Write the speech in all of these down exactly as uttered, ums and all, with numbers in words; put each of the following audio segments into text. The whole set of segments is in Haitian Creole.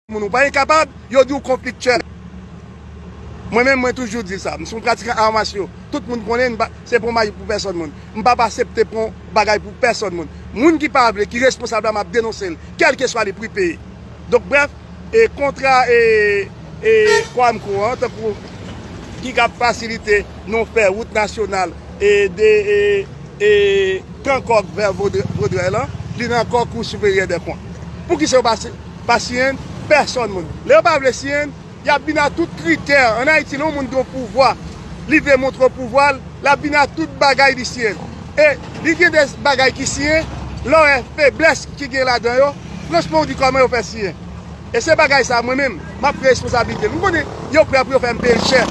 moun ou pa gen kapab, yo di w konfliktyèl. Mwen menm, mwen toujou di sa. M se yon pratikan art martiaux. Tout moun konnen m pa, se pran may pou pèsòn moun. M p ap aksepte pran bagay pou pèsòn moun. Moun ki pa vle, ki responsab la, m ap denonse l, kèlkeswa li pri peye. Donk, brèf, e kontra e, e Coamco an, tankou ki k ap fasilite nou fè wout nasyonal e de e, e Kankòk vè Vodrè, Vodrè lan, li nan Cour supérieure des comptes. Poukisa yo pa si- pa siyen l? Pèsòn moun. Lè yo pa vle siyen l, y ap vin a tout kritè. Ann Ayiti, lè yon moun gen yon pouvwa, li vle montre pouvwa l, l ap vin a tout bagay li siyen l. E li gen de bagay ki siyen, lè w wè feblès ki gen ladan yo, franchman, w di kòman yo fè siyen. E se bagay sa, mwen menm, m ap pran responsablite l. M konnen yo prè pou yo fè m peye l chè.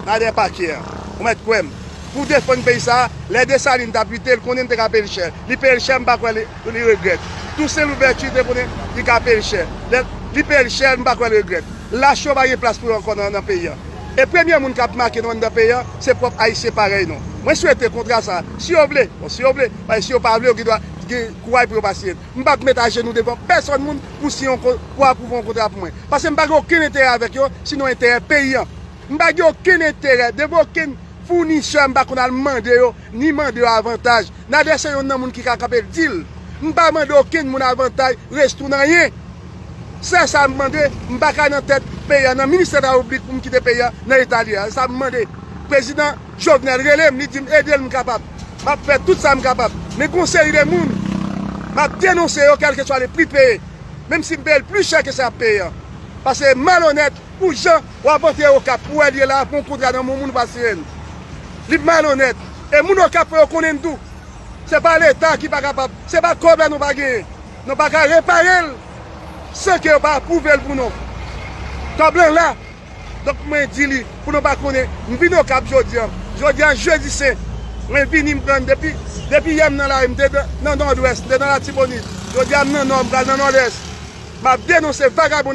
Nan de pakè an. Ou mèt kwè m. Pou defann peyi sa, lè Desalin t ap lite, l konnen m te ka peye l chè. Li peye l chè, m pa kwè li, li regrèt. Tousen Louvèti te konnen li ka peye l chè. Lè li peye l chè, m pa kwè li regrèt. Lach yo pa gen plas pou yo ankò nan, nan peyi an. E premye moun k ap make nou anndan peyi an, se pwòp Ayisyen parèy nou. Mwen swete kontra sa, si yo vle, bon, si yo vle, paske si yo pa vle, yo gen dwa gen kouraj pou yo pa siyen. M p ap met ajenou devan pèsòn moun pou siyen yon kon- pou apwouve yon kontra pou mwen. Paske m pa gen okenn enterè avèk yo, sinon enterè peyi an. M pa gen okenn enterè devan okenn founisè, m pa konn al mande yo, ni mande yo avantaj. Nader se yonn nan moun ki ka kanpe l di l. M pa mande okenn moun avantaj, restoun, anyen. Sèl sa m mande, m pa ka nan tèt peyi a, nan ministè travay piblik pou m kite peyi a nan eta li a. Sa m mande. Prezidan Jovenel rele m, li di m ede l m kapab. M ap fè tout sa m kapab. Men gon seri de moun, m ap denonse yo, kèlkeswa le pri peye. Menm si m peye l pli chè ke sa y ap peye an. Paske malonèt, pou jan w ap antre Okap, pou wè l ye la, pou yon kontra nan men moun ou pa siyen l. Li malonèt. E moun Okap fò yo konnen n tou. Se pa Leta ki pa kapab. Se pa kòb la nou pa genyen. Nou pa ka repare l san ke yo pa apwouve l pou nou. Kòb lan la. Donk mwen di li, pou nou pa konnen, m vin Okap jodi an. Jodi an, jedi sen. Mwen vini, m pran depi, depi yè m nan lari, m te nan, nan Nòdwès, m te nan Latibonit. Jodi an, m nan Nò, m pral nan Nòdès. M ap denonse vagabon nan